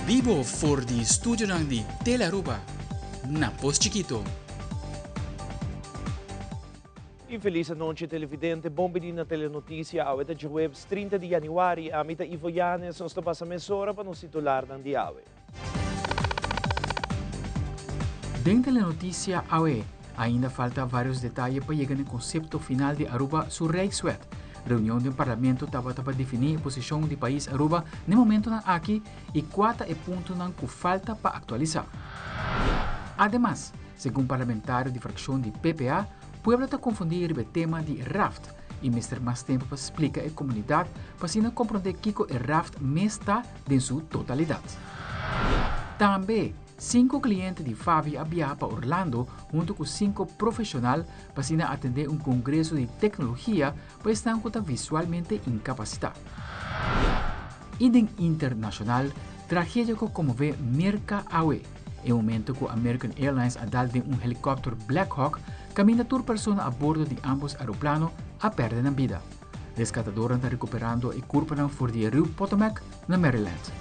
Bibo for di studionan di Telearuba na Pos Chikito. Un felis anochi televidente, bon bini na Telenoticia, awe ta djaweps 30 di januari, ami ta Ivo Yanes, nos ta pasa mesora pa nos titularnan di awe. Den Telenoticia awe, ainda falta varios detaye pa yega na e concepto final di Aruba su Rijkswet. Reunion den Parlamento tabata pa defini e posicion di pais Aruba n'e momentonan aki y cua ta e puntonan cu falta pa actualisa. Ademas, segun parlamentario di fraccion di PPA, pueblo ta confundi riba e tema di raft y mester mas tempo pa splica e comunidad pa asina compronde kico e raft mes ta den su totalidad. Tambe, cinco cliente di Favi a biaha pa Orlando hunto cu cinco profesional pa asina atende un congreso di tecnologia pa esnan cu ta visualmente incapacita. Y den internacional, tragedia cu a conmove Merca awe, e momento cu American Airlines a dal den un helicopter Black Hawk caminda tur persona a bordo di ambos aeroplano a perde nan bida. Rescatadornan ta recuperando e curpanan for di e riu Potomac na Maryland.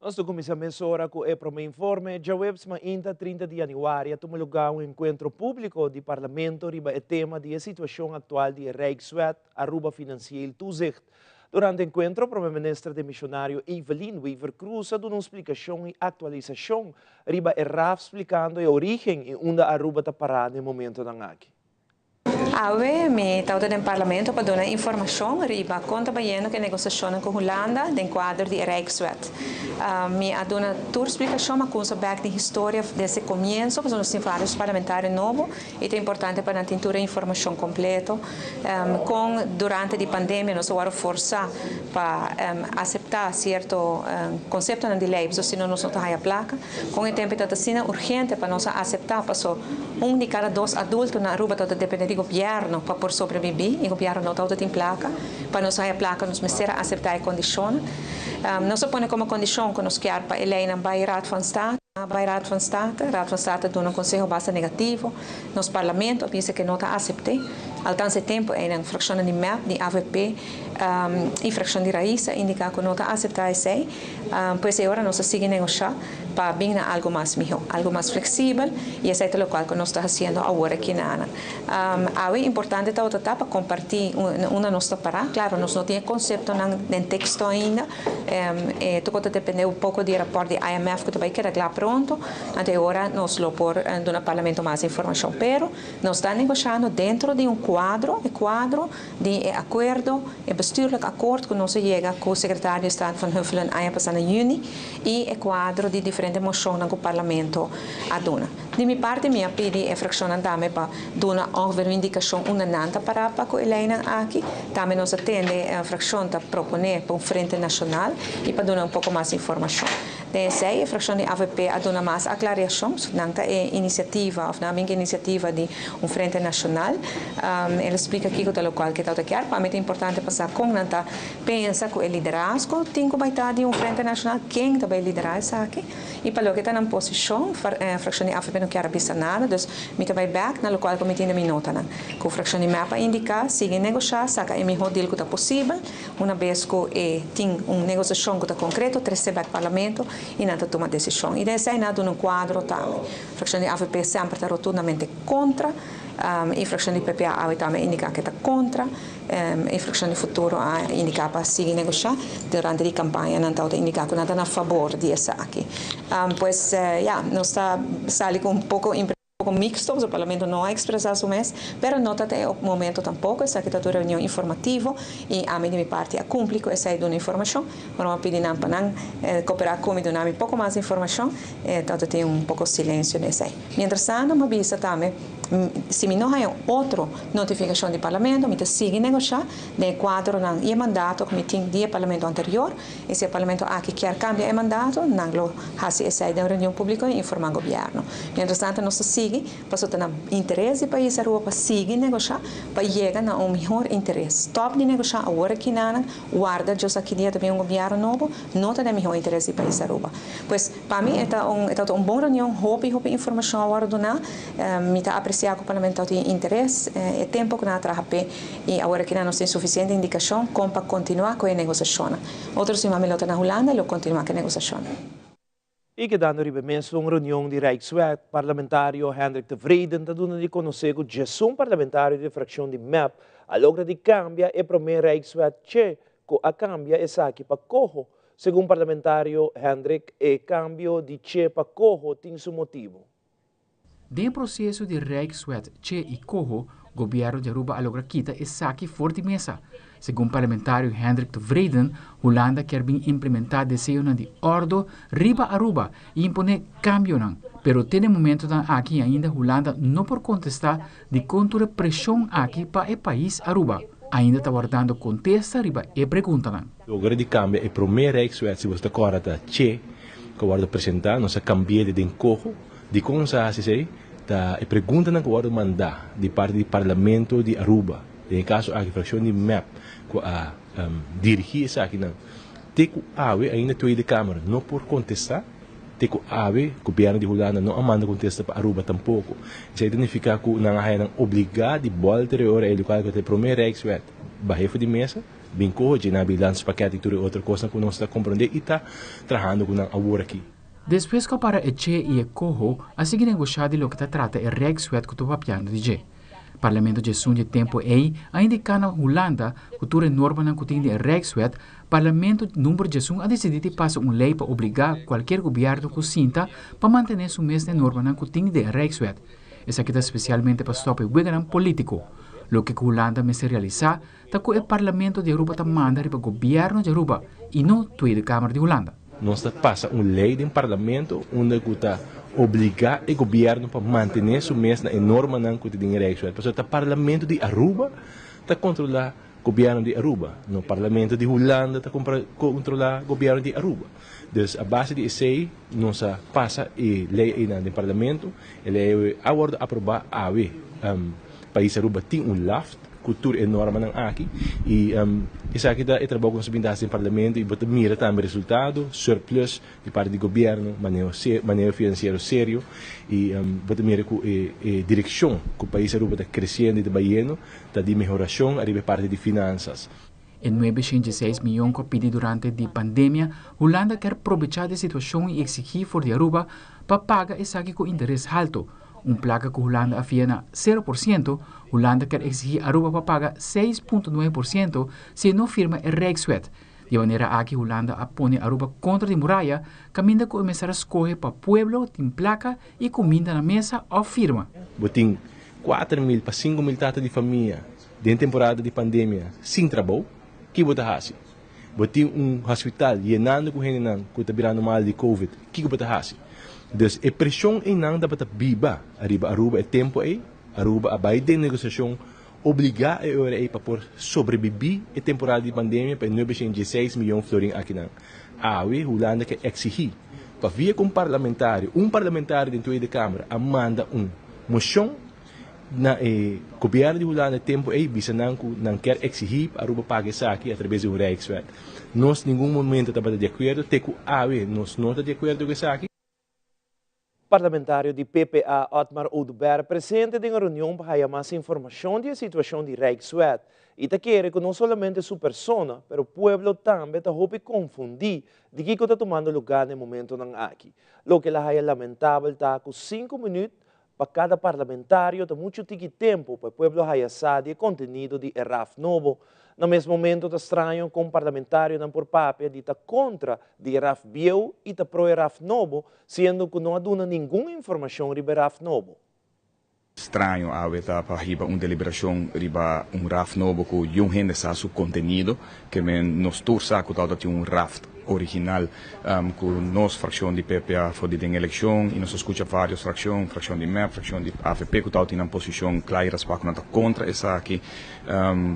Nos ta kuminsá mesora ku e promé informe. Djaweps mainta 30 di yanüari a tuma lugá un enkuentro públiko di Parlamento riba e tema di e situashon aktual di e Rijkswet Aruba Financieel Toezicht. Durante e enkuentro Prome Minister demishonario Evelyn Wever-Croes a duna un splikashon i aktualisashon riba e raf splikando e orígen i unda Aruba ta pará na e momentonan aki. Awe mi tabata den Parlamento pa duna informashon riba kon ta bayendo ku e negosiashonnan ku Hulanda den kuadro di e Rijkswet. Mi a duna tur splikashon, ma kumsa bèk den historia desde komienso pasobra nos tin vários parlamentario nobo i ta importante pa nan tin tur e informashon kompleto. Kon durante di pandemia nos a wòrdu forsá pa aseptá sierto konseptonan di lei pasobra si no nos no ta haya plaka. Kon e tempu ta asina urgente pa nos a aseptá paso un di kada dos adulto na Aruba tabata dependé di gobièrnu pa por sobrebibí i gobièrnu no tabata tin plaka. Pa nos haya plaka nos mester a aseptá e kondishonnan. Nos a pone komo kondishon ku nos kier pa e leinan bai Raad van State. Bai Raad van State. Raad van State a duna un konseho basta negativo. Nos parlamento a bisa ke no ta asept'é. Altansa e tempu einan frakshonnan di mep, di avp i frakshon di Raiz a indiká ku no ta aseptá esei. Pues e ora nos a sigui negoshá pa bin na algu mas mihó, algu mas fleksibel i esei ta lokual ku nos ta hasiendo awor aki na nan. Awe importante tabata ta pa kompartí unda nos ta pará. Klaro, nos no tin e konseptonan den teksto ainda. E toko ta dependé un poko di e rapòrt di IMF ku ta bai keda kla pronto. Anto e ora nos lo por duna Parlamento mas informashon. Pero nos ta negoshando dentro di un kuadro, e kuadro di e akuerdo, e bestuurlijk akkoord ku nos a yega ku Sekretario di Estado Van Huffelen aña pasá na yüni i e kuadro di diferente moshonnan ku Parlamento a duna. Di mi parti mi a pidi e frakshonnan tambe pa duna ongeveer un indikashon unda nan ta pará pa ku e leinan aki. Tambe nos a tende e frakshon ta proponé pa un frente nashonal i pa duna un poko mas informashon. Den esei e frakshon di avp a duna mas aklariashon, nan ta e inisiativa òf nan a bin ku e inisiativa di un frente nashonal. El a splika kiko ta lokual ke tabata kier. Pa mi ta importante pa sa kon nan ta pensa ku e liderazgo tin ku bai ta di un frente nashonal, ken ta bai liderá esaki. I pa loke ta nan posishon, frakshon di avp no kier a bisa nada, dus mi ta bai bèk na lokual ku mi tin den mi notanan. Ku frakshon di mep a indiká, sigui negoshá, saka e mihó deal ku ta posibel, una bes ku e tin un negosiashon ku ta konkreto, trese bèk parlamento i nan ta tuma desishon. I den esei nan a duna un kuadro tambe. Frakshon di avp semper ta rotundamente kontra i frakshon di PPA awe tambe a indiká ku e ta kontra. E frakshon di Futuro a indiká pa sigui negoshá. Durante di kampaña nan tabata indiká ku nan ta na fabor di esaki. Pues ya, nos ta sali ku un poko impreshon un poko miksto, pasobra Parlamento no a ekspresá su mes, pero no ta ta e momento tampoko. Esaki ta un reunion informativo i ami di mi parti a kumpli ku esei duna informashon. Ora mi a pidi nan pa nan koperá ku mi duna mi poko mas informashon, tabata tin un poko silensio den esei. Mientrastanto mi a bisa tambe si mi no haña otro notifikashon di Parlamento mi ta sigui negoshá den e kuadronan i e mandato ku mi tin di e Parlamento anterior i si e Parlamento aki kier kambia e mandato nan lo hasi esei den un reunion públiko i informá gobièrnu. Mientrastanto nos ta sigui pasobra ta na interes di pais Aruba pa sigui negoshá pa yega na un mihor interes. Stòp di negoshá awor aki nanan warda djos aki dia ta bin un gobièrnu nobo no ta den mihor interes di pais Aruba. Pues. Pa mi e ta un e tabata un bon reunion, hopi hopi informashon a wòrdu duná. Mi ta apresia. aprecia cu Parlamento tin interes, e tempo cu nan a traha p'e y awor aki nos tin suficiente indicacion con pa continua cu e negociacion. Otro siman mi lo ta na Hulanda y lo continua cu e negociacion. Y kedando riba mesun reunion di Rijkswet, parlamentario Hendrik Tevreden ta duna di conoce cu 11 parlamentario di fraccion di MEP a logra di cambia e prome Rijkswet Che cu a cambia esaki pa Coho. Segun parlamentario Hendrik, e cambio di Che pa Coho tin su motibo. Den proceso di Rijkswet Che y Coho, gobierno di Aruba a logra kita esaki for di mesa. Segun parlamentario Hendrik Tevreden, Hulanda kier bin implementa deseo di ordo riba Aruba y impone cambio. Pero te na e momento aki ainda Hulanda no por contesta di con e presion aki pa e pais Aruba. Ainda ta wardando contesta riba e pregunta. Logra di cambia e prome Rijkswet, si bo ta corda, Che, cu a wordo presenta, nos a cambia den Coho, di con sa sei, ta e pregunta cu a wordo manda di parti di Parlamento di Aruba, den caso aki fraccion di MEP, cu a dirigi esaki nan. Te cu awe ainda Tweede Kamer no por contesta, te cu awe gobierno di Hulanda no a manda contesta pa Aruba tampoco. Esey ta significa cu nan a obliga di bolter ora e local cu e prome Rijkswet baha for di mesa, bin Coho na landspakket y tur otro cos cu nos ta comprende y ta trahando cu nan awor aki. Despues cu para e Che y e Coho, a sigui negocia di loke ta trata e Rijkswet cu ta papiando di dje. Parlamento 11 di tempo ei a indica na Hulanda cu tur e normanan cu tin den Rijkswet, Parlamento number 11 a dicidi di pasa un ley pa obliga cualkier gobierno cu sinta pa mantene su mes normanan cu tin den Rijkswet. Esaki ta specialmente pa stop e weganan politico. Loke Hulanda mester realisa ta cu e Parlamento di Aruba ta manda riba gobierno di Aruba y no Tweede Kamer di Hulanda. Nos a pasa un ley den Parlamento unda cu ta obliga e gobierno pa mantene su mes na e normanan cu tin den Rijkswet. Pasobra e Parlamento di Aruba ta controla gobierno di Aruba, no Parlamento di Hulanda ta controla gobierno di Aruba. Dus a base di esey nos a pasa e ley den Parlamento, e ley a wordo aproba awe. Pais Aruba tin un LAFT, cu tur e normanan aki y esaki ta e trabou cu nos a den Parlamento y bo ta mira tambe resultado, surplus di parti di gobierno, maneho financiero serio y bo ta mira cu e direccion cu pais Aruba ta creciendo y ta bayendo, ta di mehoracion ariba parti di finanzas. E 906 miyon cu a pidi durante di pandemia, Hulanda kier aprovecha di e situacion y exigi for di Aruba pa paga esaki cu interes halto. Un placa cu Hulanda a fia na 0%, Hulanda kier exigi Aruba pa paga 6,9% si no firma e Rijkswet. Di manera aki Hulanda a pone Aruba contra di muraya, caminda cu mester scohe pa pueblo tin placa y cuminda na mesa of firma. Bo tin 4 mil pa 5 mil tata di famia den temporada di pandemia sin trabou, kico bo ta hasi? Bo tin un hospital yenando cu hende cu ta birando mal di COVID, kico bo ta hasi? Dus e presion ey nan ta biba ariba Aruba e tempo ey, Aruba a bay den negociacion obliga e ora ey pa por sobrevivi e temporada di pandemia pa 916 miyon florin aki nan. Awe Hulanda kier exigi pa via cu un parlamentario den Tweede Kamer a manda un mocion na gobierno di Hulanda tempo ey bisa nan cu nan kier exigi Aruba paga esaki atraves di un Rijkswet. Nos ningun momento tabata di acuerdo, te cu awe nos no ta di acuerdo cu esaki. Parlamentario di PPA Otmar Oduber presente den reunion pa mas informacion di e situacion di Rijkswet. Y ta kere cu no solamente su persona, pero pueblo tambe ta hopi confundi di kico ta tumando luga na e momentonan aki. Loke el a haya lamentabel ta cu 5 minuut pa cada parlamentario ta mucho tiki tempo pa pueblo haya sa di contenido di RAF nobo. Na mes momento ta straño con parlamentarionan por papia di ta contra di RAF bieu y ta pro RAF nobo, siendo cu no a duna ningun informacion riba RAF nobo. Straño awe ta pa riba un deliberacion riba un RAF nobo cu ningun hende sa su contenido, kiermen nos tur sa cu tin un RAF original cu nos fraccion di PPA for di den eleccion y nos a scucha varios fraccion, fraccion di MEP, fraccion di AVP, cu tin un posicion cla pa cu contra esaki,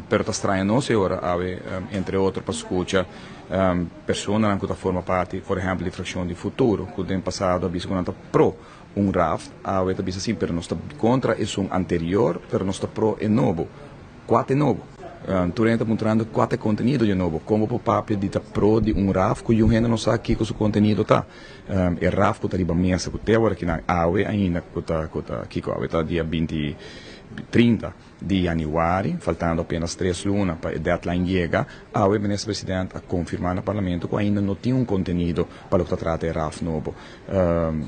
pero ta straño nos ora awe, entre otro, pa scucha personanan cu ta forma parti, por ehempel, di fraccion di Futuro, cu den pasado a bisa cu ta pro un RAF, awe ta bisa asina, pero nos ta contra esun anterior, pero nos ta pro e nobo. Cua ta e nobo? Tur hende ta puntrando kua ta e kontenido di nobo. Kon bo por papia di ta pro di un raf ku yun hende no sa kiko su kontenido ta? E raf ku ta riba mesa ku te awor akinan awe ainda ku ta ku ta kiko awe ta dia binti 30 di yanüari, faltando apenas tres luna pa e deadline yega, awe Minister President a konfirmá na Parlamento ku ainda no tin un kontenido pa loke ta trata e raf nobo.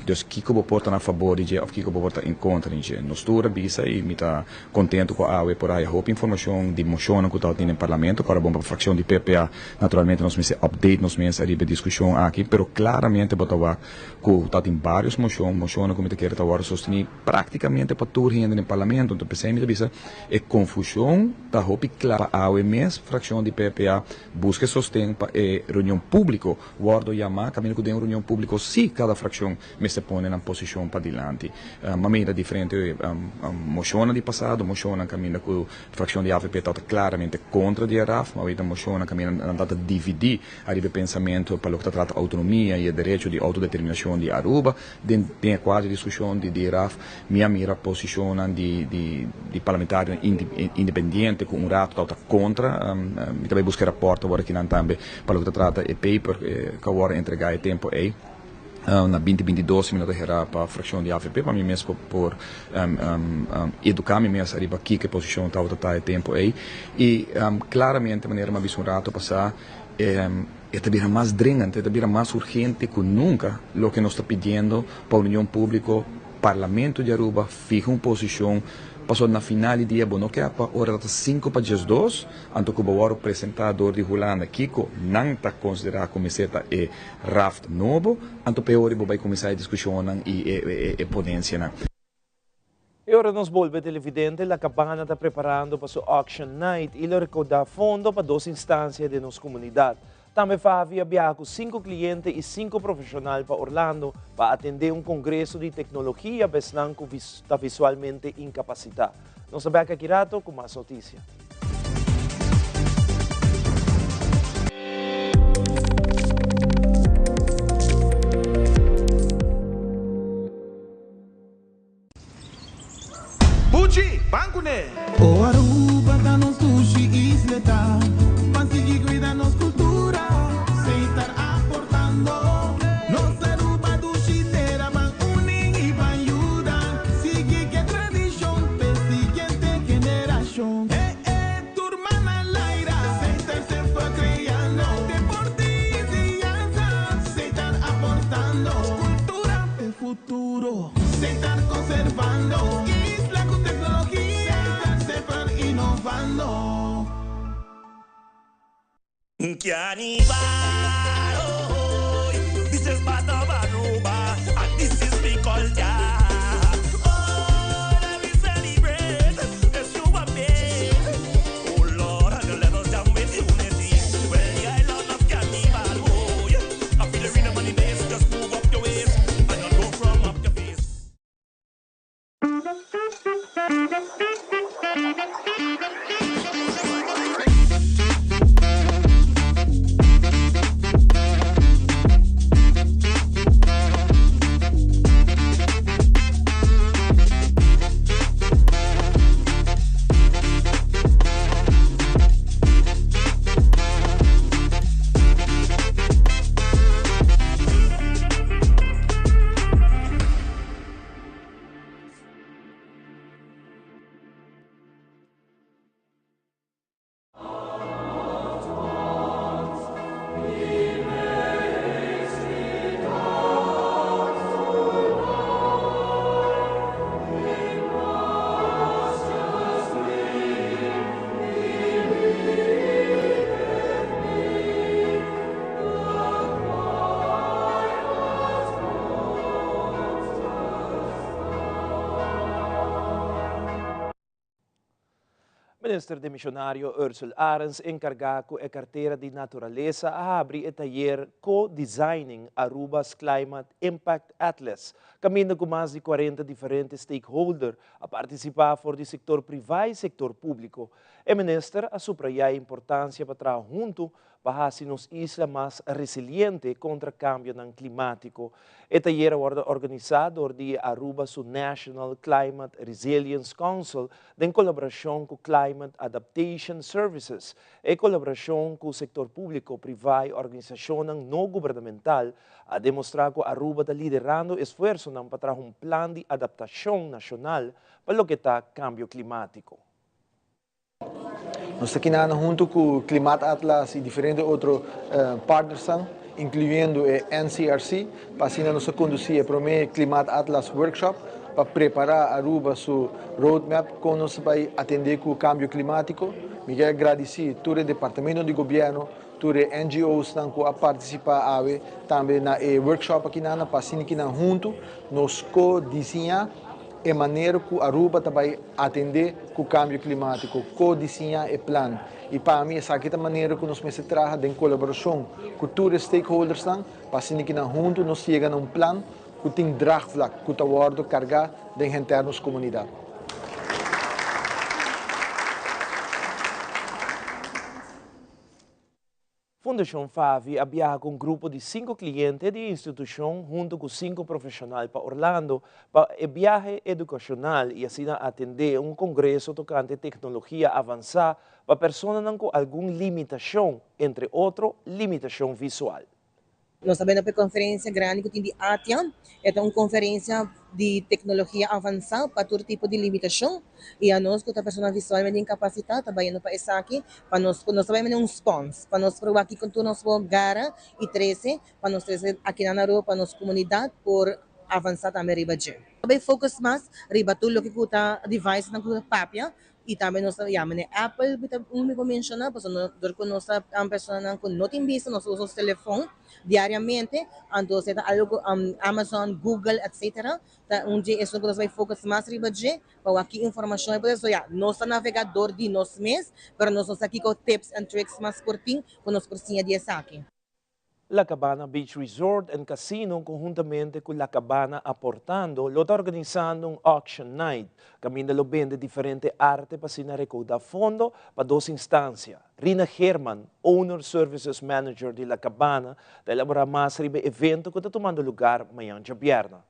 Dus kiko bo por ta na fabor di dje òf kiko bo por ta en kontra di dje? Nos tur a bisa i mi ta kontentu ku awe por haya hopi informashon di moshonnan ku ta tin den Parlamento. Ku ora bon pa frakshon di PPA naturalmente nos mester update nos mes ariba e diskushon aki, pero klaramente bo ta wak ku ta tin barios moshon, moshonnan ku mi ta kere ta wòrdu sostení. Práktikamente pa tur hende den Parlamento. Enton p'esei mi ta bisa e konfushon ta hopi kla pa awe mes frakshon di PPA buska e sosten pa e reunion públiko wòrdu yamá kaminda ku den un reunion públiko sí kada frakshon mester pone nan posishon padilanti. M'a mira diferente moshonnan di pasado, moshonnan kaminda ku frakshon di avp tabata klaramente kontra di e raf, ma awor ta moshonnan kaminda nan tabata dividí ariba e pensamentu pa loke ta trata outonomia i e derecho di outodeterminashon di Aruba. Den den e kuadro di diskushon di di RAF mi a mira posishonnan di di di parlamentarionan independiente ku un ratu tabata kontra. Mi ta bai buska e rapòrt awor akinan tambe pa loke ta trata e paper ku a wòrdu entregá e tempu ei na 2022 si mi no ta hera pa frakshon di avp pa mi mes por por eduká mi mes ariba kiko e posishon tabata ta e tempu ei. I klaramente manera mi a bisa un ratu pasá E ta bira mas dringente, e ta bira mas urgente ku nunka loke nos ta pidiendo pa Union Públiko, Parlamento di Aruba fiha un posishon, pasobra na final di dia bo no ke pa ora ta sinku pa diesdos, anto ku bo wòrdu presentá dor di Hulanda kiko nan ta konsiderá ku mester ta e raft nobo, anto p'e ora bo bai kuminsá e diskushonnan i e ponensianan. E ora nos bolbe televidente, La Cabana ta preparando pa su Auction Night y lo recauda fondo pa dos instancia den nos comunidad. Tambe Favi a biaha cu cinco cliente y cinco profesional pa Orlando pa atende un congreso di tecnologia pa esnan cu ta visualmente incapacita. Nos ta bek aki rato cu mas noticia. Buchi, ban kuné! O Aruba ta nos dushi isleta, ban sigui cuida nos cultura, Setar aportando. Nos Aruba dushi tera, ban uni y ban yuda, sigui ke tradicion p'e siguiente generacion. E e tur man al aire, Setar semper creando, deporte y enseñanza, Setar aportando, cultura p'e futuro. Setar conservando isla cu tecnologia. Setar semper innovando. Carnival, oh, this is part of Aruba and this is we culture. Oh, let me celebrate, it's you and me. Oh Lord, and let us jam with unity. Well, the island of Carnival, oh, yeah. I feel the rhythm and the bass, just move up your waist and not go from up your face. Minister demisionario Ursell Arends encarga cu e cartera di Naturalesa a habri e tayer Co-Designing Aruba's Climate Impact Atlas, caminda cu mas di 40 diferente stakeholder a participa for di sector priva y sector publico. E minister a subrayá e importansia pa traha huntu pa hasi nos isla mas resiliente kontra kambionan klimátiko. E tayer a wòrdu organisá dor di Aruba su National Climate Resilience Council den kolaborashon ku Climate Adaptation Services. E kolaborashon ku sektor públiko, privá i organisashonnan no gubernamental a demostrá ku Aruba ta liderando esfuersonan pa traha un plan di adaptashon nashonal pa loke ta kambio klimátiko. Nos ta kinana hunto cu Klimaatatlas y diferente otro partnersnan, incluyendo e NCRC, pa asina nos a conduci e prome Klimaatatlas Workshop pa prepara Aruba su roadmap con nos ta bay atende cu cambio climatico. Mi kier gradici tur e departamento di gobierno, tur e NGOsnan cu a participa awe tambe na e workshop akinana pa asina kinan hunto nos co-diseña E manera ku Aruba ta bai atendé ku kambio klimátiko, ko-diseñá e plan. I pa mi esaki ta manera ku nos mester traha den kolaborashon ku tur e stakeholdersnan pa asina ki nan huntu nos yega na un plan ku tin draagvlak ku ta wòrdu kargá den henter nos komunidat. Fundashon Favi a biaha ku un grupo di sinku kliente di e institushon huntu ku sinku profeshonal pa Orlando pa e biahe edukashonal i asina atendé un kongreso tokante teknologia avansá pa personanan ku algun limitashon, entre otro limitashon visual. Nos ta bini pa e konferensia grandi ku tin di ATIA. E ta un konferensia di teknologia avansá pa tur tipo di limitashon. I anos ku ta persona visualmente inkapasitá ta bayendo pa esaki pa nos nos ta bai mene un spons pa nos proba kiko tur nos por gara i trese pa nos trese akinan na Aruba pa nos komunidat por avansá tambe riba dje. Ta bai focus mas riba tur loke ku ta devicenan ku ta papia I tambe nos ta yama ne Apple, mi ta un mi por menciona, pasobra no dor cu nos ta personanan cu no tin bista, nos ta usa nos telefon diariamente, anto esey ta algo cu Amazon, Google, etcetera, ta un dje esun cu nos bay focus mas riba dje, pa wak ki informacion e por so ya, nos ta navega dor di nos mes, pero nos no sa kico tips and tricks mas por tin cu nos por siña di esaki. La Cabana Beach Resort and Casino conhuntamente cu La Cabana Aportando lo ta organisando un Auction Night caminda lo bende diferente arte pa asina recauda fondo pa dos instancia. Rina Geerman, Owner Services Manager di La Cabana, ta elabora mas riba e evento cu ta tumando lugar mañan djabièrnè.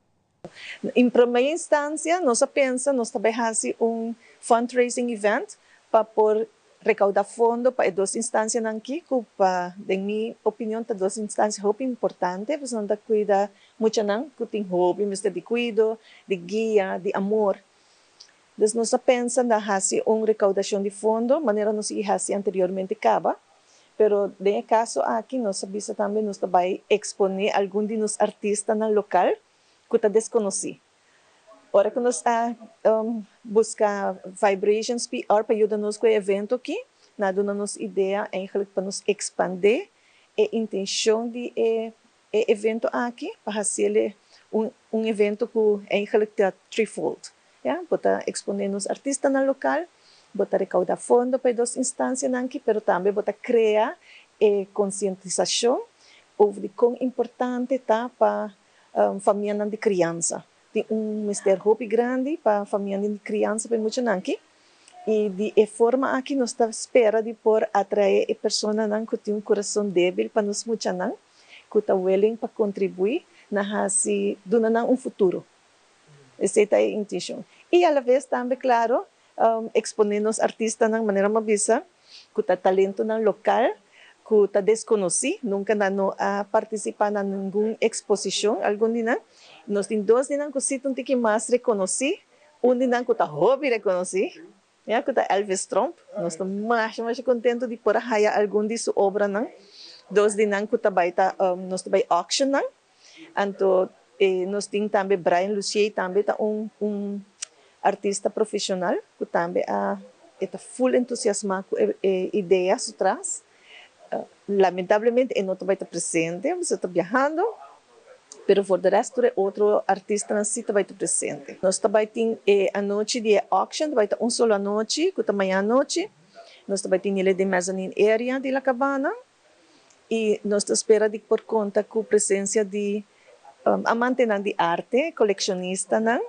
En prome instancia nos a pensa nos ta bay haci un fundraising event pa por recauda fondo pa e dos instancianan aki cu pa den mi opinion ta dos instancia hopi importante pasobra nan ta cuida muchanan cu tin hopi mester di cuido, di guia, di amor. Dus nos a pensa na haci un recaudacion di fondo manera nos a haci anteriormente caba, pero den e caso aki nos a bisa tambe nos ta bay expone algun di nos artistanan local ku ta deskonosí. Ora ku nos a buska Vibrations PR pa yuda nos ku e evento aki, nan a duna nos idea eigenlijk pa nos ekspandé e intenshon di e e evento aki pa hasiel un un evento ku eigenlijk ta threefold. Ya, bo ta eksponé nos artistanan lokal, bo ta rekaudá fondo pa e dos instansianan aki, pero tambe bo ta krea e konsientisashon over di kon importante ta pa Famianan di kriansa. Tin un mester hopi grandi pa famianan di kriansa pa e muchanan aki. I di e forma aki nos ta spera di por atraé e personanan ku tin un kurason débil pa nos muchanan, ku ta willing pa kontribuí na hasi duna nan un futuro. Esei ta e intenshon. I alaves tambe klaro eksponé nos artistanan manera mi a bisa ku ta talentonan lokal ku ta deskonosí, nunka nan no a partisipá na ningun eksposishon, algun di nan. Nos tin dos di nan ku sí ta un tiki mas rekonosí, un di nan ku ta hopi rekonosí, ya, ku ta Elvis Tromp. Nos ta masha masha kontentu di por a haya algun di su obranan. Dos di nan ku ta bai ta nos ta bai auction nan. Anto nos tin tambe Brian Lucier tambe ta un un artista profesional cu tambe a e ta full entusiasma cu e idea su tras. Lamentablemente e no ta bay ta presente pasobra e ta biahando, pero for de rest tur e otro artistanan si ta bay ta presente. Nos ta bay tin e anochi di e auction ta bay ta un solo anochi cu ta mañana anochi. Nos ta bay tin el den mezzanine area di La Cabana. I nos ta spera di por konta ku presensia di amantenan di arte, kolekshonistanan,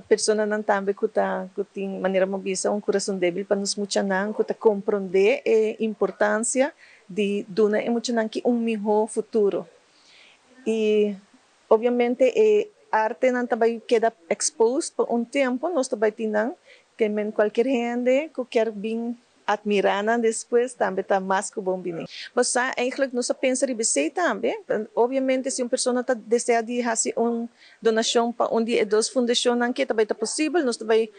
Personanan tambe ku ta ku tin manera bo bisa un kurason debil pa nos muchanan ku ta komprondé e importansia di duna e muchanan ki un mihó futuro. I obviamente e artenan ta bai keda exposed pa un tempu, nos ta bai tin nan ke men kualkier hende ku kier bin Admirá nan despues tambe ta mas ku bon bini. Bo sa, eigenlijk nos a pensa riba esei tambe. Obviamente si un persona ta desea di hasi un donashon pa un di e dos fundashonnan ke ta bai ta posibel, nos ta bai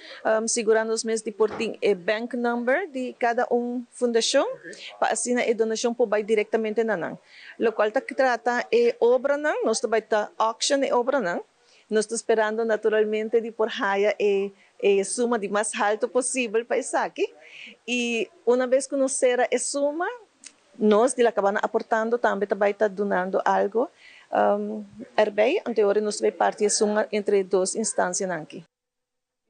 sigurá nos mes di por tin e bank number di kada un fundashon pa asina e donashon por bai direktamente na nan. Lokual ta trata e obranan, nos ta bai ta auction e obranan. Nos ta sperando naturalmente di por haya e e suma di mas halto posibel pa esaki y una bes cu nos cera e suma nos di La Cabana aportando tambe ta bay ta dunando algo erbij, anto nos ta bay parti e suma entre e dos instancianan aki.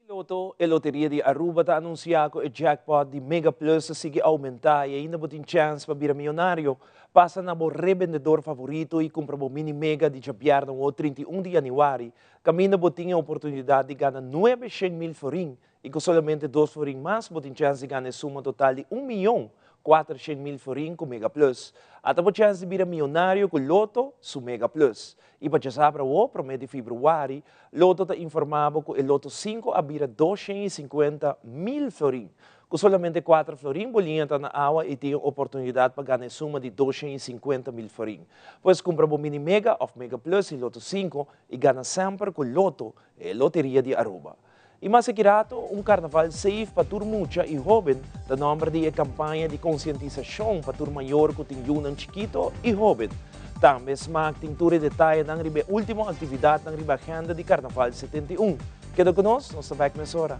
Loto, e loteria di Aruba ta anuncia cu e jackpot di Mega Plus ta sigui aumenta y ainda bo tin chance pa bira miyonario. Pasa na bo rebendedor favorito y cumpra bo mini mega di djabièrnè o 31 di januari, caminda bo tin e oportunidad di gana 900.000 florin y cu solamente dos florin mas bo tin chance di gana e suma total di un miyon 400.000 florin cu Mega Plus. Ata bo chance di bira miyonario cu Lotto su Mega Plus. Y pa djasabra awo, prome di februari, Lotto ta informa bo cu e Lotto 5 a bira 250.000 florin. Cu solamente 4 florin bo liña ta na awa y tin e oportunidad pa gana e suma di 250.000 florin. Pues cumpra bo Mini Mega of Mega Plus y Lotto 5 y gana semper cu Lotto, e loteria di Aruba. Y mas aki rato, un carnaval safe pa tur mucha y hoben ta nomber di e campaña di concientisacion pa tur mayor cu tin yunan chikito y hoben. Tambe Smaak tin tur e detayenan riba e ultimo actividadnan riba agenda di Carnaval 71. Keda cu nos, nos ta bek mesora.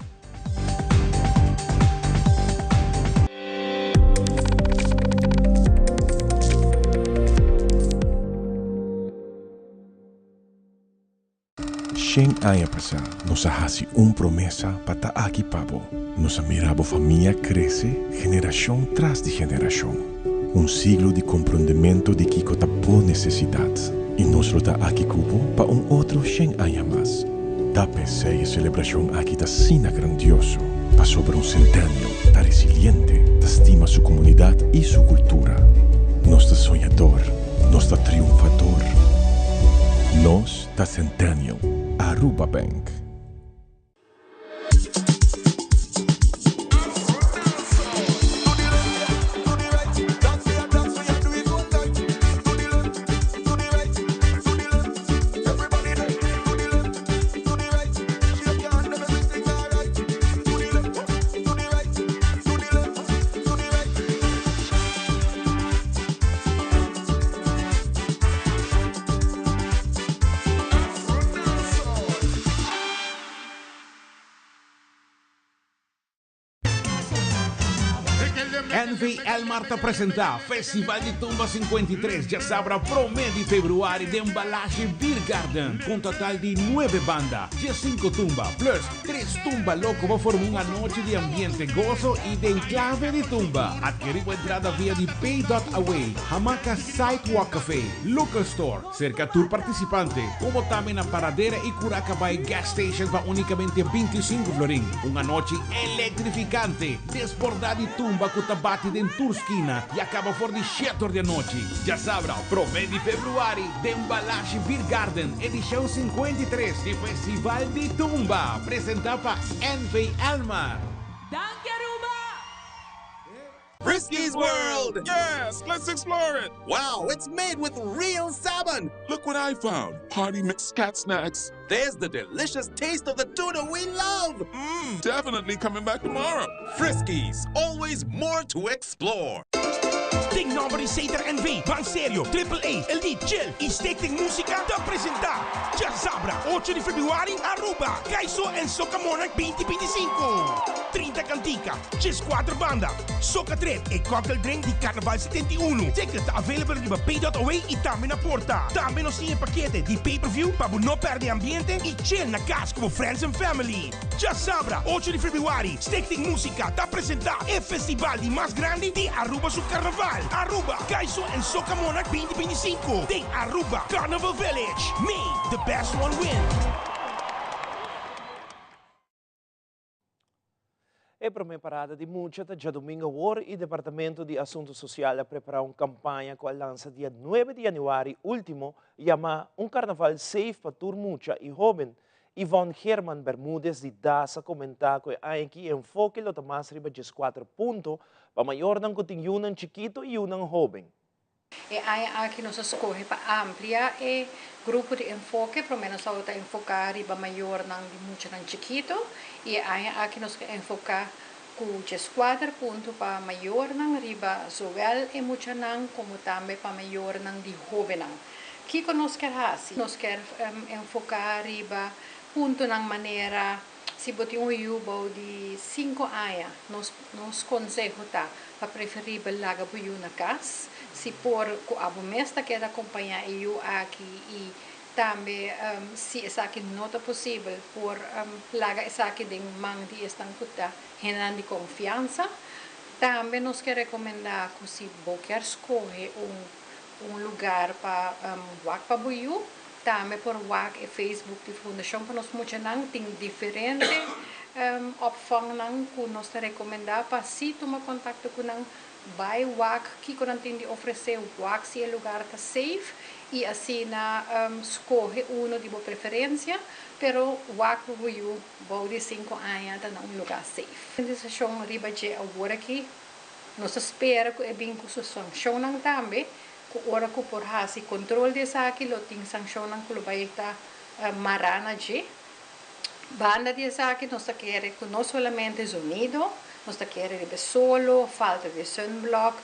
Shen aña pasá nos a hasi un promesa pa ta aki pa bo. Nos a mira bo famia krese generashon tras di generashon. Un siglo di komprondementu di kiko ta bo nesesidat. I nos lo ta aki ku bo pa un otro shen aña mas. Ta p'esei e selebrashon aki ta asina grandioso, pasobra un Centennial ta resiliente, ta stima su komunidat i su kultura. Nos ta soñador, nos ta triunfador. Nos ta Centennial, Aruba Bank. NV Elmar ta presenta Festival di Tumba 53 djasabra prome di februari den Balashi Beer Garden cu un total di nuebe banda, diescinco tumba plus tres tumba loco pa forma un anochi di ambiente gozo y den clave di tumba. Adkeri bo entrada via di Pay dot Away, Hamaca Sidewalk Cafe, Local Store, Serka tur partisipante, komo tambe na Paradera i Curacabai Gas Station pa unikamente 25 florin. Un anochi elektrifikante, desbordá di tumba ku ta bati den tur skina i a kaba for di shete or di anochi. Djasabra, promé di februari, den Balashi Beer Garden, edishon 53 di Festival di Tumba, presentá pa NV Elmar. Danki Aruba! Friskies World! Yes, let's explore it! Wow, it's made with real salmon! Look what I found! Party mix cat snacks. There's the delicious taste of the tuna we love! Mmm, definitely coming back tomorrow. Friskies, always more to explore. Den nomber di Sater NV, Ban Serio, Triple A, Elite, Chill y Stichting Musica ta presenta Djasabra ocho di februari Aruba, Kaiso en Soca Monarch 2025. 30 cantica, Djeskuater banda, Soca Trip e cocktail drink di Carnaval 71. Ticket ta available riba pay.away y tambe na porta. Tambe nos tin e pakete di pay per view pa bo no perde e ambiente y chill na cas cu bo friends and family. Djasabra, ocho di februari, Stichting Musica ta presenta e festival di mas grandi di Aruba su Carnaval, Aruba Kaiso en Soca Monarch 2025 den Aruba Carnival Village. May the best one win! E prome parada di mucha ta djadomingo awor y Departamento di Asunto Social a prepara un campaña cu a lansa dia nuebe di januari ultimo yama Un Carnaval Safe pa tur mucha y hoben. Yvonne Geerman Bermudez di das a comenta cu e aña aki e enfoke lo ta mas riba 14 punto pa mayornan cu tin yunan chikito y yunan hoben. E aña aki nos a scoge pa amplia e grupo di enfoke, prome nos tabata enfoca riba mayornan di muchanan chikito y e aña aki nos ke enfoca cu 14 punto pa mayornan riba zowel e muchanan como tambe pa mayornan di hobennan. Kico nos kier haci? Nos kier enfoca riba puntonan manera Si bo tin un yu bou di sinku aña, nos nos konseho ta pa preferibel laga bo yu na kas. Si por ku abo mes ta keda kompañá e yu aki i tambe si esaki no ta posibel por laga esaki den man di esnan ku ta hendenan di konfiansa. Tambe nos ke rekomendá ku si bo kier skohe un un lugar pa wak pa bo yu, Tambe por wak e Facebook di Fundashon pa nos muchanan. Tin diferente opvangnan ku nos ta rekomendá pa si tuma kontakto ku nan, bai wak kiko nan tin di ofresé, wak si e lugar ta safe i asina skohe uno di bo preferensia, pero wak ku bo yu bou di sinku aña ta na un lugar safe. Desishon riba dje awor aki nos ta spera ku e bin ku su sanshonnan tambe. Ku ora ku por hasi kontrol di esaki lo tin sanshonnan ku lo bai ta mará na dje. Banda di esaki nos ta kere ku no solamente zonido, nos ta kere riba e solo, falta di sunblock,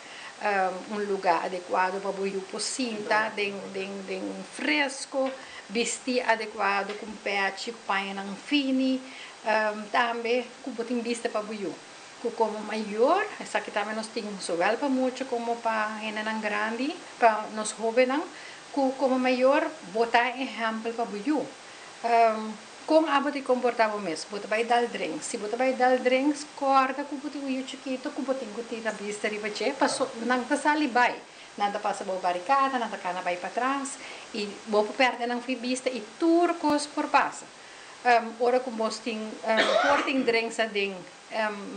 un lugá adekuado pa bo yu por sinta den den den fresco, bistí adekuado ku un pèchi, ku pañanan fini, tambe ku bo tin bista pa bo yu. Ku komo mayor, esaki tambe nos tin zowel pa mucha komo pa hendenan grandi, pa nos hóbennan, ku komo mayor bo ta e ehèmpel pa bo yu. Kon abo ta komportá bo mes? Bo ta bai dal drinks. Si bo ta bai dal drinks, kòrda ku bo tin un yu chikitu ku bo tin ku tira bista riba dje, paso nan ta sali bai. Nan ta pasa bo barikada, nan ta kana bai patras i bo por pèrdè nan fo'i bista i tur kos por pasa. Ora ku bos tin por tin drinks aden.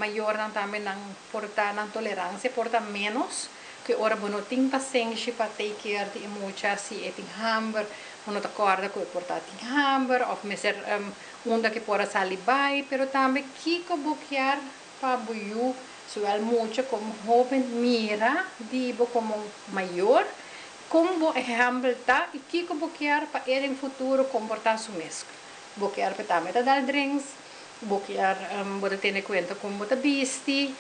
Mayornan tambe nan por ta nan tolerancia por ta menos cu e ora bo no tin pasenshi pa take care di e mucha si e tin hamber bo no ta corda cu e por ta tin hamber of mester unda cu e por a sali bay pero tambe kico bo kier pa bo yu zowel mucha como hoben mira di bo como mayor con bo ehempel ta y kico bo kier pa e den futuro comporta su mes bo kier pa e tambe ta dal drinks. Bo kier bo ta tene kuenta kon bo ta bisti.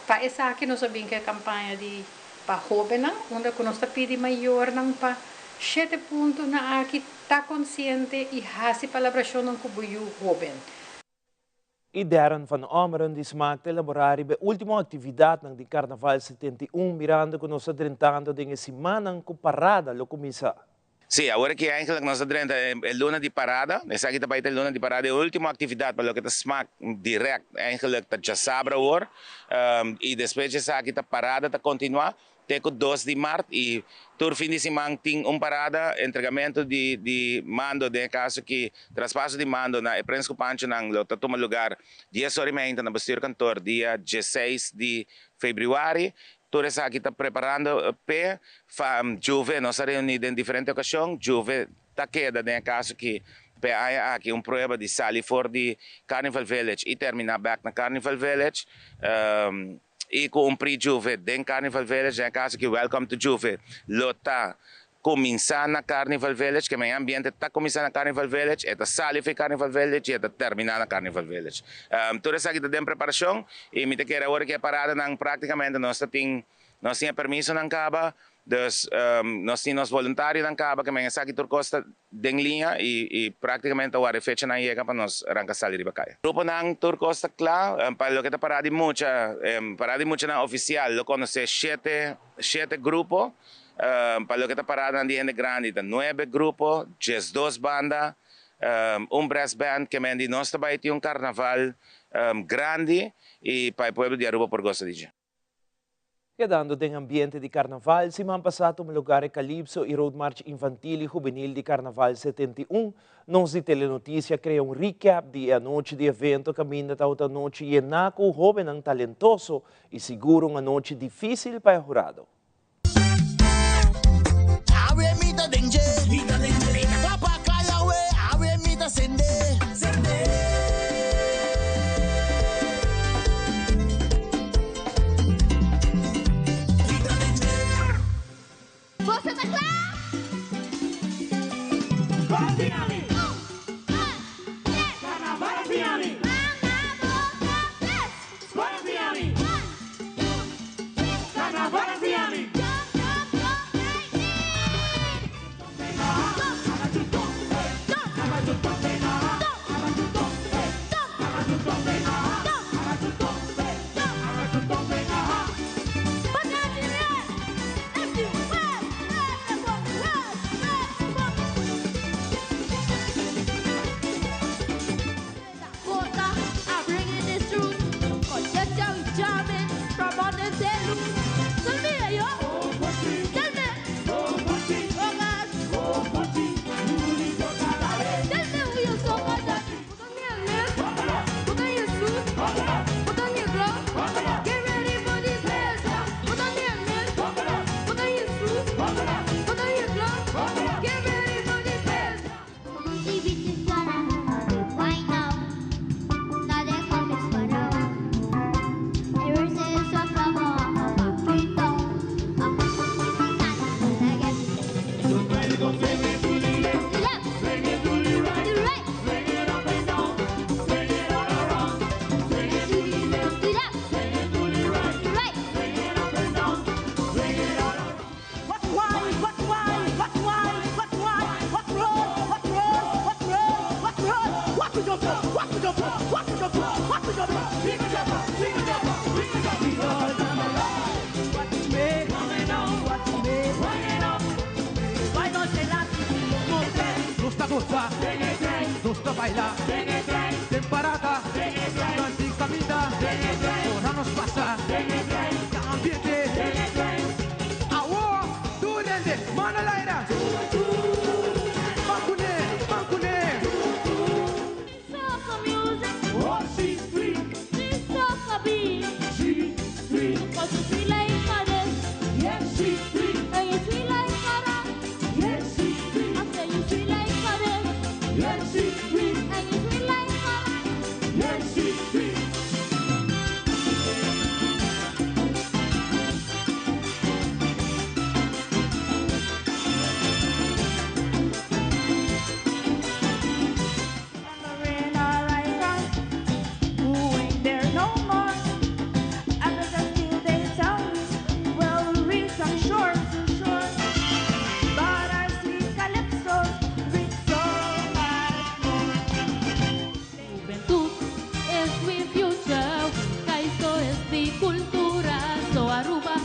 Pa esaki nos a bin ku e kampaña di pa hóbennan unda ku nos ta pidi mayornan pa shete punto na aki ta konsiente i hasi palabrashonnan ku bo yu hóben. I Darren van Ommeren di Smaak ta elaborá riba e último aktividatnan di Karnaval 71 mirando ku nos ta drentando den e simannan ku parada lo kuminsá. Sí, awor aki eigenlijk nos ta drenta e luna di parada. Esaki ta bai ta e luna di parada, e ultimo actividad pa loke ta smaak direct eigenlijk ta djasabra awor. Y despues di esaki ta parada ta continua te cu 2 di maart y tur fin di siman tin un parada, entregamento di di mando den e caso aki traspaso di mando na e Prins cu Panchonan lo ta tuma lugar 10 ora y meinta na bestuurkantoor dia 16 di februari. Tur esaki ta preparando p'e fa Juve. Nos a reuní den diferente okashon. Juve ta keda den e kaso ki p'e aña aki un prueba di sali for di Carnival Village i terminá bèk na Carnival Village. I ku un pre-Juve den Carnival Village den e kaso ki Welcome to Juve lo ta Kuminsá na Carnival Village, ke men ambiente ta kuminsá na Carnival Village, e ta sali for Carnival Village i e ta terminá na Carnival Village. Tur esaki ta den preparashon i mi ta kere awor ku e paradanan práktikamente nos ta tin nos tin e permisonan kaba, dus nos tin nos voluntarionan kaba, ke men esaki tur kos ta den liña i i práktikamente ta wòrdu e fechanan yega pa nos ranka sali riba kaya. Gruponan tur kos ta kla, pa loke ta parada di mucha, parada di muchanan ofisial lo konosé shete shete grupo. Pa loke ta paradanan di hende grandi ta nuebe grupo, 12 banda, un brass band ke men di nos ta bai tin un karnaval grandi i pa e pueblo di Aruba por gosa di dje. Kedando den ambiente di Carnaval, siman pasa a tuma lugar e Calypso y Road March Infantil y Juvenil di Carnaval 71. Nos di Telenoticia a crea un recap di e anochi di evento caminda tabata anochi yena cu hobennan talentoso y sigur un anochi dificil pa e hurado. Awe mi ta den dje. Mi ta den dje. Ta pa kai awe, awe mi ta sende. Sende. Mi ta den dje. Boso ta kla? Kon Miami. Un, dos, tres. Carnaval Miami. Mama boso tres. Kon Miami. Un, dos, tres. Carnaval Miami. Jump, jump, jump like me. Jump, jump, jump, jump, jump. Nos ta goza, nos ta baila, den parada, durante caminda, ora nos pasa, ambiente, awo, tur hende, man al aire, mancune, mancune. Juventud es mi future, Kaiso es mi cultura, so Aruba,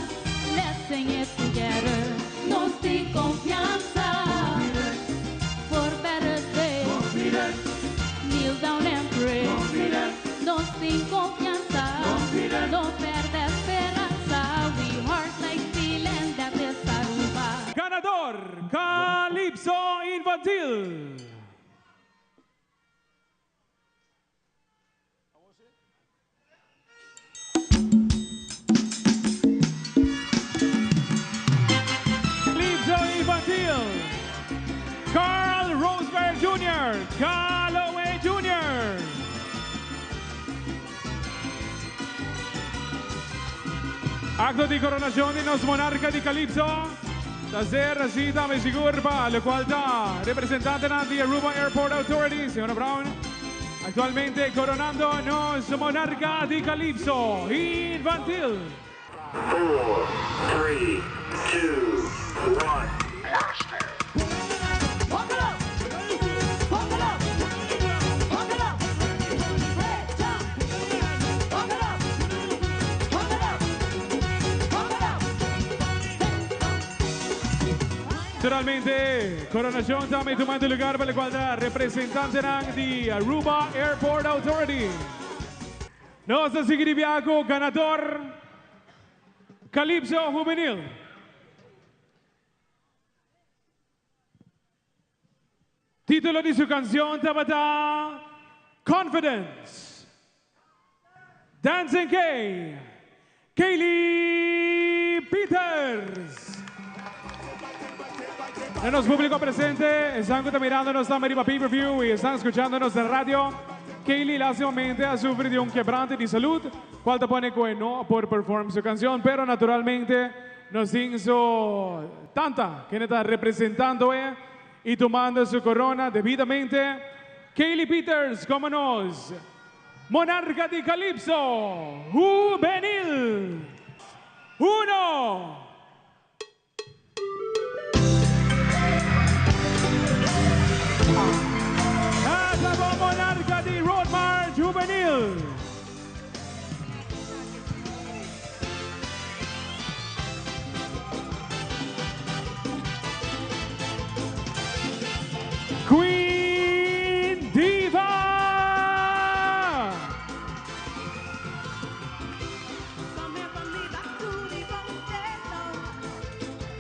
let's sing it together. Nos tin confianza for better days. Kneel down and pray. Nos tin confianza, no perde esperanza. We heart like steel and that is Aruba. Ganador, Calypso Infantil. Calypso Infantil, Carl Roseberg Jr., Calloway Jr. Acto di coronacion di nos monarca di Calypso ta ser haci tambe sigur pa locual ta representantenan di Aruba Airport Authority, Señora Brown, actualmente coronando nos monarca di Calypso Infantil. Four, three, two, one. Naturalmente, coronacion tambe tumando lugar pa locual ta representantenan di Aruba Airport Authority. Nos ta sigui di biaha cu ganador. Calypso Hubenil. Título di su canción tabata Confidence. Dancing K. Kaylee Peters. Na nos público presente, están cu ta mirándonos tambe riba pay-per-view y están escuchándonos den radio. Kaylee lástimamente a sufri di un quebrante di salud, cual ta pone cu e no por perform su cancion, pero naturalmente nos tin su tanta, kende ta representando e y tumando su corona debidamente. Kaylee Peters como nos Monarca di Calypso Hubenil. Uno. Ata bo Monarca di Road March Hubenil. Queen Diva!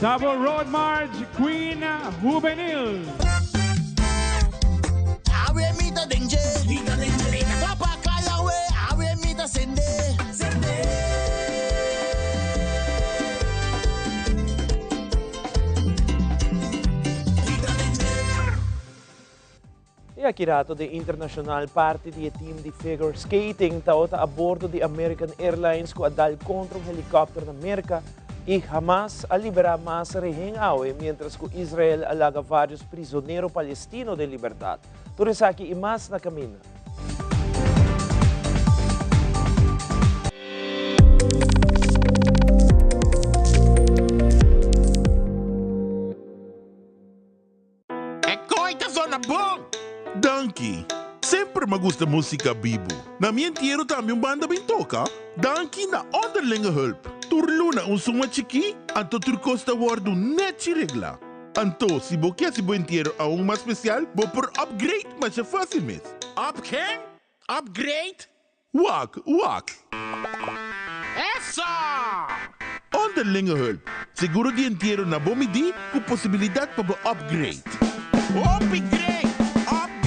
Ta bo Road March Queen Hubenil. Awe mi ta den dje. Mi ta den dje. Mi ta kla pa kai awe. Awe mi ta sende. Sende. Mi ta den dje. E aki rato den internacional parti di e team di figure skating tawata a bordo di American Airlines cu a dal contra un helicopter na Merca y Hamas a libera mas rehen awe mientras cu Israel a laga varios prisonero palestino den libertad. Tur esaki y mas na caminda. E kooi ta zona bon! Danki! Semper m'a gusta músika bibu. Na mi entiero tambe un banda bin toka. Danki na Onderlinge Hulp. Tur luna un suma chikí, anto tur kos ta wòrdu nèchi reglá. Anto, si bo ke hasi bo entiero aun mas spesial, bo por upgrade masha fásil mes. Up ken? Upgrade? Wak, wak! Eso! Onderlinge Hulp, seguro di entiero na bo midí ku posibilidat pa bo upgrade. Hopi great! Upgrade!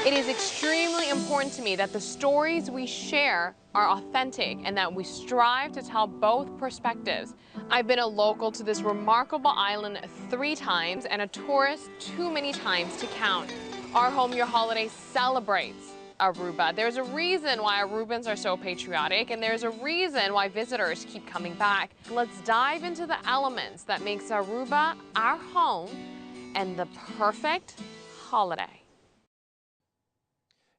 It is extremely important to me that the stories we share are authentic and that we strive to tell both perspectives. I've been a local to this remarkable island three times and a tourist too many times to count. Our Home Your Holiday celebrates Aruba. There's a reason why Arubans are so patriotic and there's a reason why visitors keep coming back. Let's dive into the elements that makes Aruba our home and the perfect holiday.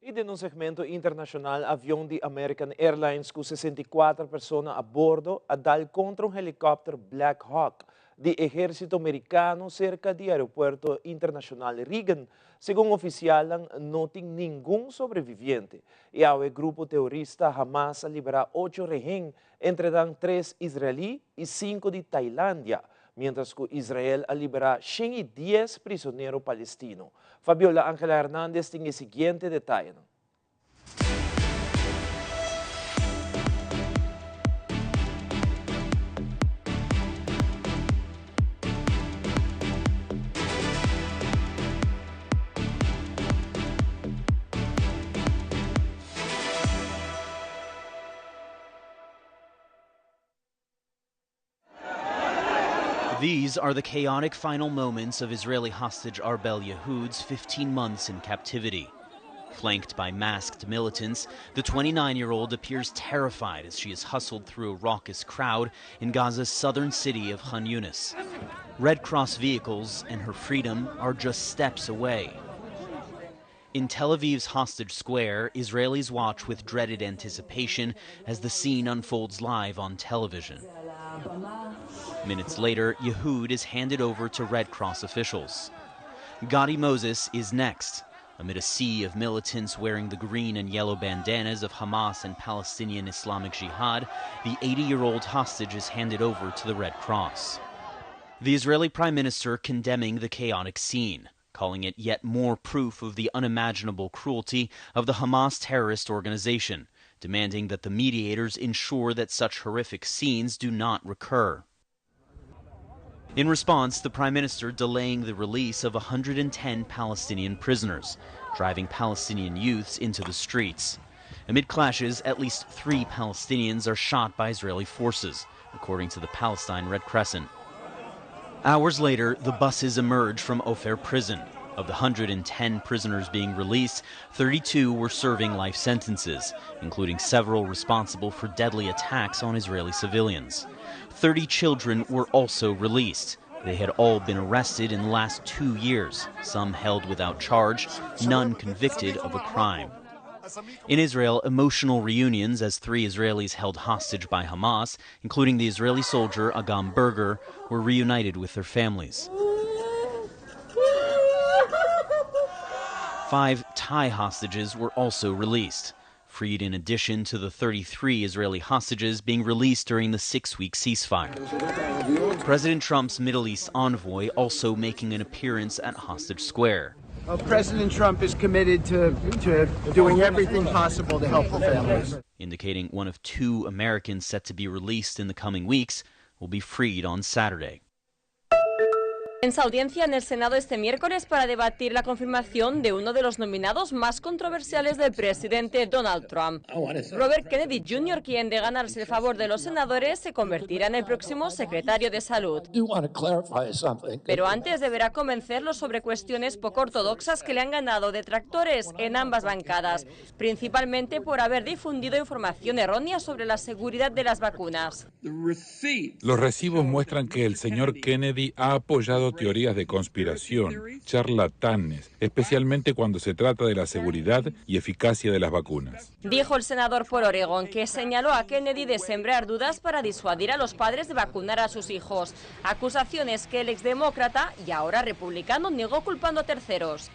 Y den un segmento internacional avion di American Airlines cu 64 persona a bordo a dal contra un helicopter Black Hawk di ehercito Mericano cerca di aeropuerto internacional Reagan. Segun oficialnan no tin ningun sobreviviente. Y awe grupo terorista Hamas a libera ocho rehen, entre nan tres israelí y cinco di Tailandia, mientras cu Israel a libera 110 prisonero palestino. Fabiola Angela Hernandez tin e siguiente detayenan. These are the chaotic final moments of Israeli hostage Arbel Yehoud's 15 months in captivity. Flanked by masked militants, the 29 year old appears terrified as she is hustled through a raucous crowd in Gaza's southern city of Khan Yunis. Red Cross vehicles and her freedom are just steps away. In Tel Aviv's hostage square, Israelis watch with dreaded anticipation as the scene unfolds live on television. Minutes later, Yehud is handed over to Red Cross officials. Gadi Moses is next. Amid a sea of militants wearing the green and yellow bandanas of Hamas and Palestinian Islamic Jihad, the 80 year old hostage is handed over to the Red Cross. The Israeli prime minister condemning the chaotic scene, calling it yet more proof of the unimaginable cruelty of the Hamas terrorist organization, demanding that the mediators ensure that such horrific scenes do not recur. In response, the prime minister delaying the release of 110 Palestinian prisoners, driving Palestinian youths into the streets. Amid clashes, at least three Palestinians are shot by Israeli forces, according to the Palestine Red Crescent. Hours later, the buses emerge from Ofer prison. Of the 110 prisoners being released, 32 were serving life sentences, including several responsible for deadly attacks on Israeli civilians. 30 children were also released. They had all been arrested in the last two years, some held without charge, none convicted of a crime. In Israel, emotional reunions as three Israelis held hostage by Hamas, including the Israeli soldier Agam Berger, were reunited with their families. Five Thai hostages were also released, freed in addition to the 33 Israeli hostages being released during the six week ceasefire. President Trump's Middle East envoy also making an appearance at Hostage Square. Well, President Trump is committed to, to doing everything possible to help the families. Indicating one of two Americans set to be released in the coming weeks will be freed on Saturday. Audiencia en el Senado este miércoles para debatir la confirmación de uno de los nominados más controversiales del presidente Donald Trump. Robert Kennedy Jr., quien de ganarse el favor de los senadores se convertirá en el próximo secretario de Salud. Pero antes deberá convencerlos sobre cuestiones poco ortodoxas que le han ganado detractores en ambas bancadas, principalmente por haber difundido información errónea sobre la seguridad de las vacunas. Los recibos muestran que el señor Kennedy ha apoyado teorías de conspiración, charlatanes, especialmente cuando se trata de la seguridad y eficacia de las vacunas. Dijo el senador por Oregón, que señaló a Kennedy de sembrar dudas para disuadir a los padres de vacunar a sus hijos. Acusaciones que el exdemócrata y ahora republicano negó culpando a terceros.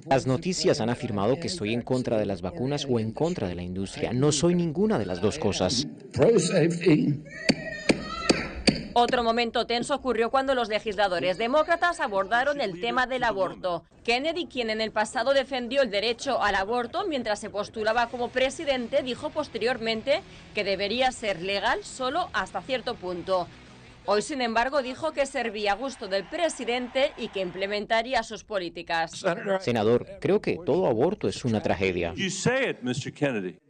Las noticias han afirmado que estoy en contra de las vacunas o en contra de la industria. No soy ninguna de las dos cosas. Otro momento tenso ocurrió cuando los legisladores demócratas abordaron el tema del aborto. Kennedy, quien en el pasado defendió el derecho al aborto mientras se postulaba como presidente, dijo posteriormente que debería ser legal solo hasta cierto punto. Hoy, sin embargo, dijo que servía a gusto del presidente y que implementaría sus políticas. Senador, creo que todo aborto es una tragedia.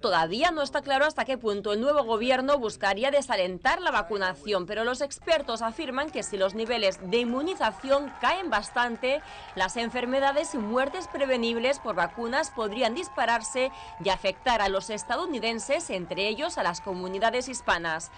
Todavía no está claro hasta qué punto el nuevo gobierno buscaría desalentar la vacunación, pero los expertos afirman que si los niveles de inmunización caen bastante, las enfermedades y muertes prevenibles por vacunas podrían dispararse y afectar a los estadounidenses, entre ellos a las comunidades hispanas.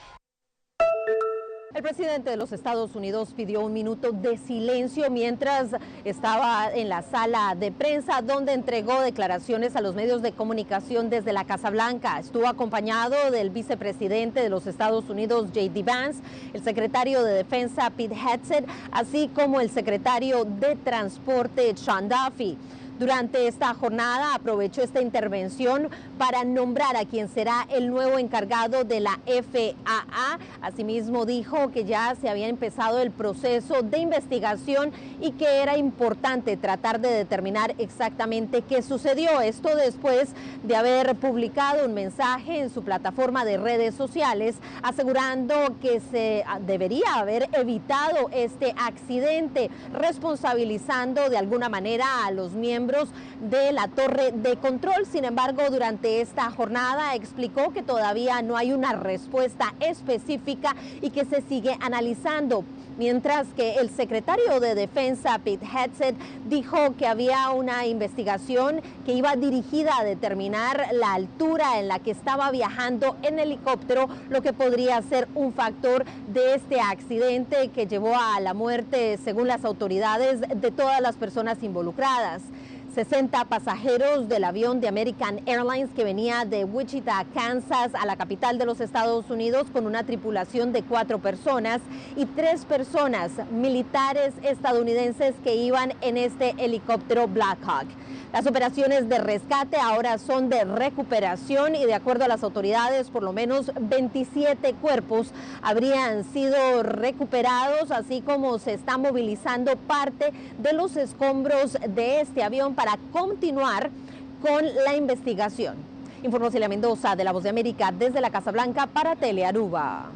El presidente de los Estados Unidos pidió un minuto de silencio mientras estaba en la sala de prensa donde entregó declaraciones a los medios de comunicación desde la Casa Blanca. Estuvo acompañado del vicepresidente de los Estados Unidos, J.D. Vance, el secretario de Defensa, Pete Hegseth, así como el secretario de Transporte, Sean Duffy. Durante esta jornada aprovechó esta intervención para nombrar a quien será el nuevo encargado de la FAA. Asimismo dijo que ya se había empezado el proceso de investigación y que era importante tratar de determinar exactamente qué sucedió. Esto después de haber publicado un mensaje en su plataforma de redes sociales asegurando que se debería haber evitado este accidente, responsabilizando de alguna manera a los miembros de la torre de control. Sin embargo, durante esta jornada explicó que todavía no hay una respuesta específica y que se sigue analizando. Mientras que el secretario de Defensa, Pete Hegseth, dijo que había una investigación que iba dirigida a determinar la altura en la que estaba viajando en helicóptero, lo que podría ser un factor de este accidente que llevó a la muerte, según las autoridades, de todas las personas involucradas. 60 pasajeros del avión de American Airlines que venía de Wichita, Kansas, a la capital de los Estados Unidos con una tripulación de cuatro personas y tres personas militares estadounidenses que iban en este helicóptero Black Hawk. Las operaciones de rescate ahora son de recuperación y de acuerdo a las autoridades, por lo menos 27 cuerpos habrían sido recuperados, así como se está movilizando parte de los escombros de este avión para continuar con la investigación. Informó Celia Mendoza de La Voz de América desde la Casa Blanca para Telearuba.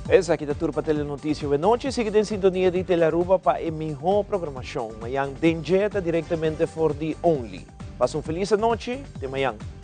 Esaki ta tur pa Telenoticia awe nochi. Sigui den sintonia di Telearuba pa e miho programacion. Mayan den dje ta directamente for di Only. Pasa un feliz anochi. Te mayan.